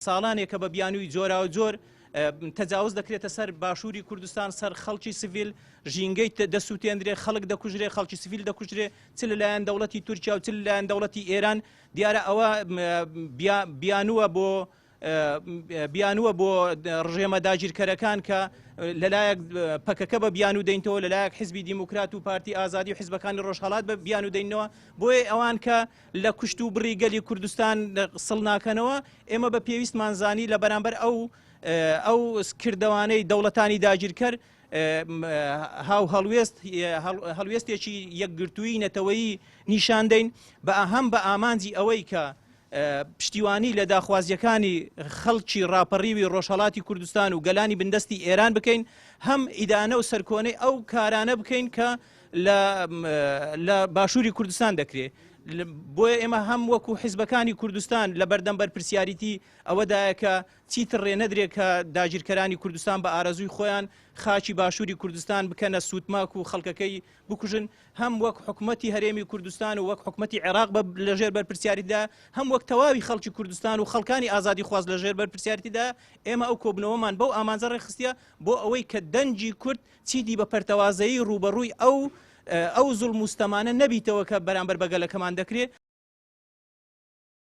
ساڵانێکە بە بیانووی جۆراوجۆر تەجاوز دەکرێتە سەر باشووری کوردستان، سەر خەڵکی سڤیل، ژینگەی دەسووتێندرێ، خەڵک دەکوژرێ، خەڵکی سڤیل دەکوژرێ، چ لەلایەن دەوڵەتی تورکیا و چ لەلایەن دەوڵەتی ئێران. دیارە ئەوە بیانووە بۆ بیانووە بۆ ڕژێمە داگیرکەرەکان کە لەلایەک پەکەکە بە بیانوو دەینتەوە، لەلایەک حزبی دیموکرات و پارتی ئازادی و حزبەکانی ڕۆژهەڵات بە بیانوو دەینەوە. بۆیە ئەوان کە لە کوشت و بڕی گەلی کوردستان سڵ ناکەنەوە، ئێمە بە پێویستمان زانی لە بەرامبەر ئەو ئەو کردەوانەی دەوڵەتانی داگیرکەر هاو هەڵوێست هەڵوێستێکی یەکگرتووی نەتەوەیی نیشان دەین بە ئەهەم بە ئامانجی ئەوەی کە پشتیوانی لە داخوازیەکانی خەڵکی ڕاپەڕیوی ڕۆژهەڵاتی کوردستان و گەلانی بندەستی ئێران بکەین، هەم ئیدانە و سەرکۆنەی ئەو کارانە بکەین کە لە باشووری کوردستان دەکرێت. بۆیە ئێمە هەم وەکو حیزبەکانی کوردستان لە بەردەم بەرپرسیاریتی ئەوەدایە کە چیتر ڕێ نەدرێت کە داگیرکەرانی کوردستان بە ئارەزووی خۆیان خاکی باشووری کوردستان بکەنە سووتماک و خەڵکەکەی بکوژن، هەم وەک حکومەتی هەرێمی کوردستان و وەک حکومەتی عێراق بە لەژێر بەرپرسیاریتدا، هەم وەک تەواوی خەڵکی کوردستان و خەڵکانی ئازادیخواز لەژێر بەرپرسیاریتیدا، ئێمە ئەو کۆبوونەوەمان بەو ئامانجە ڕێکخستیە بۆ ئەوەی کە دەنگی کورد چیدی بە پەرتەوازەیی ڕووبەڕووی ئەو ئەو زوڵم و ستەمانە نەبیتەوە کە بەرامبەر بە گەلەکەمان دەکرێ.